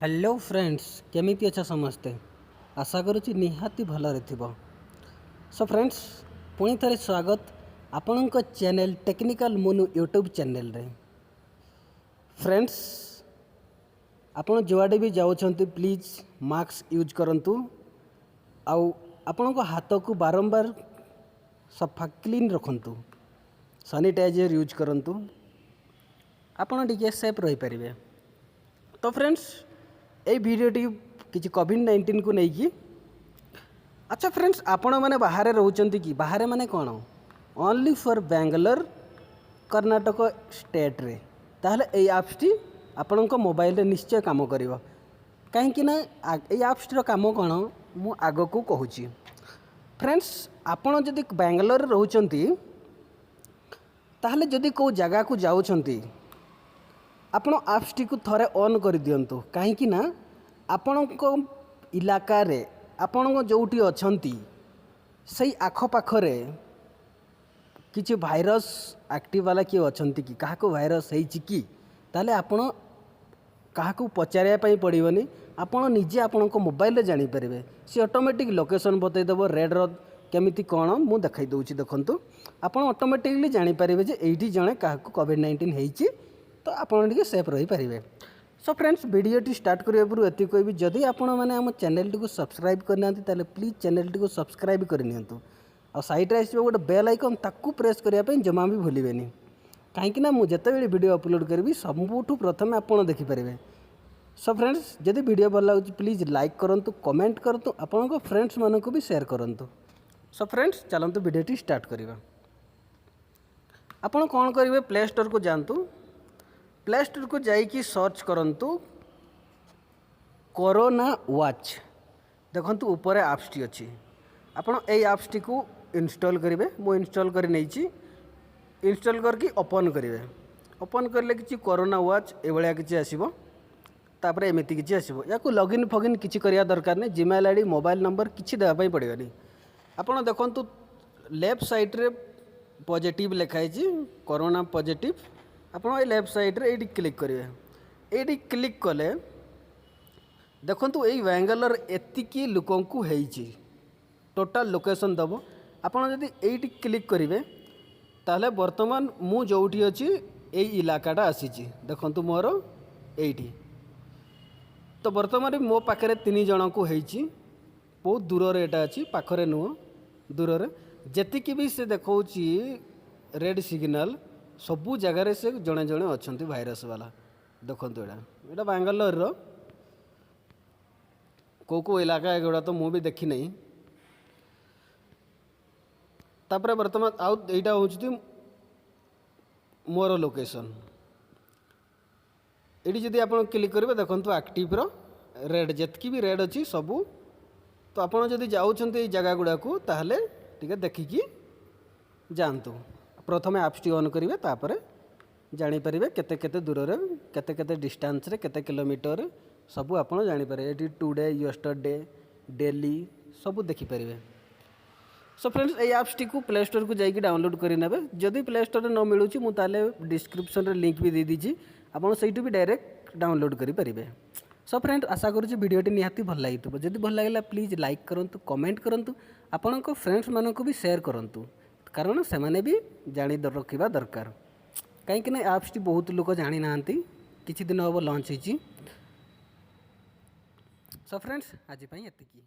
Hello friends, କେମିତି ଅଛ ସମସ୍ତେ? ଆଶା କରୁଛି ନିହାତି ଭଲରେ ଥିବ। ସୋ ଫ୍ରେଣ୍ଡସ୍, ପୁଣି ଥରେ ସ୍ୱାଗତ ଆପଣଙ୍କ ଚ୍ୟାନେଲ୍ ଟେକ୍ନିକାଲ ମୁନୁ ୟୁଟ୍ୟୁବ୍ ଚ୍ୟାନେଲ୍ରେ। ଫ୍ରେଣ୍ଡସ୍, ଆପଣ ଯୁଆଡ଼େ ବି ଯାଉଛନ୍ତି, ପ୍ଲିଜ୍ ମାସ୍କ ୟୁଜ୍ କରନ୍ତୁ ଆଉ ଆପଣଙ୍କ ହାତକୁ ବାରମ୍ବାର ସଫା, କ୍ଲିନ୍ ରଖନ୍ତୁ। ସାନିଟାଇଜର୍ ୟୁଜ୍ କରନ୍ତୁ, ଆପଣ ଟିକେ ସେଫ୍ ରହିପାରିବେ। ତ ଫ୍ରେଣ୍ଡସ୍, ଏଇ ଭିଡ଼ିଓଟି କିଛି କୋଭିଡ଼-19କୁ ନେଇକି। ଆଚ୍ଛା ଫ୍ରେଣ୍ଡସ୍, ଆପଣମାନେ ବାହାରେ ରହୁଛନ୍ତି କି? ବାହାରେ ମାନେ କ'ଣ? ଓନ୍ଲି ଫର୍ ବାଙ୍ଗାଲୋର, କର୍ଣ୍ଣାଟକ ଷ୍ଟେଟ୍ରେ। ତାହେଲେ ଏଇ ଆପ୍ସଟି ଆପଣଙ୍କ ମୋବାଇଲରେ ନିଶ୍ଚୟ କାମ କରିବ। କାହିଁକି ନା ଏଇ ଆପ୍ସଟିର କାମ କ'ଣ, ମୁଁ ଆଗକୁ କହୁଛି। ଫ୍ରେଣ୍ଡସ୍, ଆପଣ ଯଦି ବାଙ୍ଗାଲୋରରେ ରହୁଛନ୍ତି, ତାହେଲେ ଯଦି କେଉଁ ଜାଗାକୁ ଯାଉଛନ୍ତି, ଆପଣ ଆପ୍ସଟିକୁ ଥରେ ଅନ୍ କରିଦିଅନ୍ତୁ। କାହିଁକି ନା ଆପଣଙ୍କ ଇଲାକାରେ, ଆପଣଙ୍କ ଯେଉଁଠି ଅଛନ୍ତି, ସେଇ ଆଖପାଖରେ କିଛି ଭାଇରସ୍ ଆକ୍ଟିଭ୍ ବାଲା କିଏ ଅଛନ୍ତି କି, କାହାକୁ ଭାଇରସ୍ ହେଇଛି କି, ତାହେଲେ ଆପଣ କାହାକୁ ପଚାରିବା ପାଇଁ ପଡ଼ିବନି। ଆପଣ ନିଜେ ଆପଣଙ୍କ ମୋବାଇଲରେ ଜାଣିପାରିବେ। ସେ ଅଟୋମେଟିକ୍ ଲୋକେସନ୍ ବତେଇଦେବ ରେଡ଼୍ର। କେମିତି କ'ଣ, ମୁଁ ଦେଖାଇ ଦେଉଛି, ଦେଖନ୍ତୁ। ଆପଣ ଅଟୋମେଟିକଲି ଜାଣିପାରିବେ ଯେ ଏଇଠି ଜଣେ କାହାକୁ କୋଭିଡ଼-19 ହେଇଛି, ତ ଆପଣ ଟିକେ ସେଫ୍ ରହିପାରିବେ। ସୋ ଫ୍ରେଣ୍ଡସ୍, ଭିଡ଼ିଓଟି ଷ୍ଟାର୍ଟ କରିବା ପୂର୍ବରୁ ଏତିକି କହିବି, ଯଦି ଆପଣମାନେ ଆମ ଚ୍ୟାନେଲଟିକୁ ସବସ୍କ୍ରାଇବ୍ କରିନାହାନ୍ତି, ତାହେଲେ ପ୍ଲିଜ୍ ଚ୍ୟାନେଲଟିକୁ ସବସ୍କ୍ରାଇବ୍ କରିନିଅନ୍ତୁ। ଆଉ ସାଇଡ଼୍ରେ ଆସିବ ଗୋଟେ ବେଲ୍ ଆଇକନ୍, ତାକୁ ପ୍ରେସ୍ କରିବା ପାଇଁ ଜମା ବି ଭୁଲିବେନି। କାହିଁକି ନା ମୁଁ ଯେତେବେଳେ ଭିଡ଼ିଓ ଅପଲୋଡ଼ କରିବି, ସବୁଠୁ ପ୍ରଥମେ ଆପଣ ଦେଖିପାରିବେ। ସୋ ଫ୍ରେଣ୍ଡସ୍, ଯଦି ଭିଡ଼ିଓ ଭଲ ଲାଗୁଛି, ପ୍ଲିଜ୍ ଲାଇକ୍ କରନ୍ତୁ, କମେଣ୍ଟ କରନ୍ତୁ, ଆପଣଙ୍କ ଫ୍ରେଣ୍ଡସ୍ମାନଙ୍କୁ ବି ସେୟାର କରନ୍ତୁ। ସୋ ଫ୍ରେଣ୍ଡସ୍, ଚାଲନ୍ତୁ ଭିଡ଼ିଓଟି ଷ୍ଟାର୍ଟ କରିବା। ଆପଣ କ'ଣ କରିବେ? ପ୍ଲେ ଷ୍ଟୋରକୁ ଯାଆନ୍ତୁ। ପ୍ଲେ ଷ୍ଟୋରକୁ ଯାଇକି ସର୍ଚ୍ଚ କରନ୍ତୁ କରୋନା ୱାଚ୍। ଦେଖନ୍ତୁ, ଉପରେ ଆପ୍ସଟି ଅଛି। ଆପଣ ଏଇ ଆପ୍ସଟିକୁ ଇନଷ୍ଟଲ୍ କରିବେ। ମୁଁ ଇନଷ୍ଟଲ୍ କରି ନେଇଛି। ଇନଷ୍ଟଲ୍ କରିକି ଓପନ୍ କରିବେ। ଓପନ୍ କଲେ କିଛି କରୋନା ୱାଚ୍ ଏଭଳିଆ କିଛି ଆସିବ। ତାପରେ ଏମିତି କିଛି ଆସିବ। ୟାକୁ ଲଗ୍ଇନ୍ ଫଗିନ୍ କିଛି କରିବା ଦରକାର ନାହିଁ। ଜିମେଲ୍ ଆଇଡ଼ି, ମୋବାଇଲ୍ ନମ୍ବର କିଛି ଦେବା ପାଇଁ ପଡ଼ିବନି। ଆପଣ ଦେଖନ୍ତୁ, ଲେଫ୍ଟ ସାଇଡ଼୍ରେ ପଜିଟିଭ୍ ଲେଖା ହେଇଛି, କରୋନା ପଜିଟିଭ୍। ଆପଣ ଏଇ ଲେଫ୍ଟ ସାଇଡ଼୍ରେ ଏଇଠି କ୍ଲିକ୍ କରିବେ। ଏଇଠି କ୍ଲିକ୍ କଲେ ଦେଖନ୍ତୁ, ଏଇ ବାଙ୍ଗାଲୋର ଏତିକି ଲୋକଙ୍କୁ ହେଇଛି, ଟୋଟାଲ୍ ଲୋକେସନ୍ ଦେବ। ଆପଣ ଯଦି ଏଇଠି କ୍ଲିକ୍ କରିବେ, ତାହେଲେ ବର୍ତ୍ତମାନ ମୁଁ ଯେଉଁଠି ଅଛି, ଏଇ ଇଲାକାଟା ଆସିଛି। ଦେଖନ୍ତୁ, ମୋର ଏଇଠି ତ ବର୍ତ୍ତମାନ ମୋ ପାଖରେ ତିନି ଜଣଙ୍କୁ ହେଇଛି। ବହୁତ ଦୂରରେ ଏଇଟା ଅଛି, ପାଖରେ ନୁହଁ, ଦୂରରେ। ଯେତିକି ବି ସେ ଦେଖାଉଛି ରେଡ଼୍ ସିଗ୍ନାଲ୍, ସବୁ ଜାଗାରେ ସେ ଜଣେ ଜଣେ ଅଛନ୍ତି ଭାଇରସ୍ ବାଲା। ଦେଖନ୍ତୁ, ଏଇଟା ବାଙ୍ଗାଲୋରର କେଉଁ କେଉଁ ଇଲାକା, ଏଗୁଡ଼ା ତ ମୁଁ ବି ଦେଖିନାହିଁ। ତାପରେ ବର୍ତ୍ତମାନ ଆଉ ଏଇଟା ହେଉଛି ମୋର ଲୋକେସନ୍। ଏଇଠି ଯଦି ଆପଣ କ୍ଲିକ୍ କରିବେ, ଦେଖନ୍ତୁ, ଆକ୍ଟିଭର ରେଡ଼୍, ଯେତିକି ବି ରେଡ଼୍ ଅଛି ସବୁ। ତ ଆପଣ ଯଦି ଯାଉଛନ୍ତି ଏଇ ଜାଗା ଗୁଡ଼ାକୁ, ତାହେଲେ ଟିକେ ଦେଖିକି ଯାଆନ୍ତୁ। ପ୍ରଥମେ ଆପ୍ସଟି ଅନ୍ କରିବେ, ତାପରେ ଜାଣିପାରିବେ କେତେ କେତେ ଦୂରରେ, କେତେ କେତେ ଡିଷ୍ଟାନ୍ସରେ, କେତେ କିଲୋମିଟର, ସବୁ ଆପଣ ଜାଣିପାରିବେ। ଏଠି ଟୁଡେ, ୟଷ୍ଟରଡେ, ଡେଲି ସବୁ ଦେଖିପାରିବେ। ସୋ ଫ୍ରେଣ୍ଡସ୍, ଏଇ ଆପ୍ସଟିକୁ ପ୍ଲେ ଷ୍ଟୋରକୁ ଯାଇକି ଡାଉନଲୋଡ଼୍ କରିନେବେ। ଯଦି ପ୍ଲେ ଷ୍ଟୋରରେ ନ ମିଳୁଛି, ମୁଁ ତାହେଲେ ଡିସ୍କ୍ରିପ୍ସନ୍ରେ ଲିଙ୍କ୍ ବି ଦେଇଦେଇଛି, ଆପଣ ସେଇଠୁ ବି ଡାଇରେକ୍ଟ ଡାଉନଲୋଡ଼୍ କରିପାରିବେ। ସୋ ଫ୍ରେଣ୍ଡ, ଆଶା କରୁଛି ଭିଡ଼ିଓଟି ନିହାତି ଭଲ ଲାଗିଥିବ। ଯଦି ଭଲ ଲାଗିଲା, ପ୍ଲିଜ୍ ଲାଇକ୍ କରନ୍ତୁ, କମେଣ୍ଟ କରନ୍ତୁ, ଆପଣଙ୍କ ଫ୍ରେଣ୍ଡସ୍ମାନଙ୍କୁ ବି ସେୟାର କରନ୍ତୁ, କାରଣ ସେମାନେ ବି ଜାଣି ରଖିବା ଦରକାର। କାହିଁକିନା ଏ ଆପ୍ସଟି ବହୁତ ଲୋକ ଜାଣିନାହାନ୍ତି, କିଛି ଦିନ ହେବ ଲଞ୍ଚ ହେଇଛି। ସୋ ଫ୍ରେଣ୍ଡସ୍, ଆଜି ପାଇଁ ଏତିକି।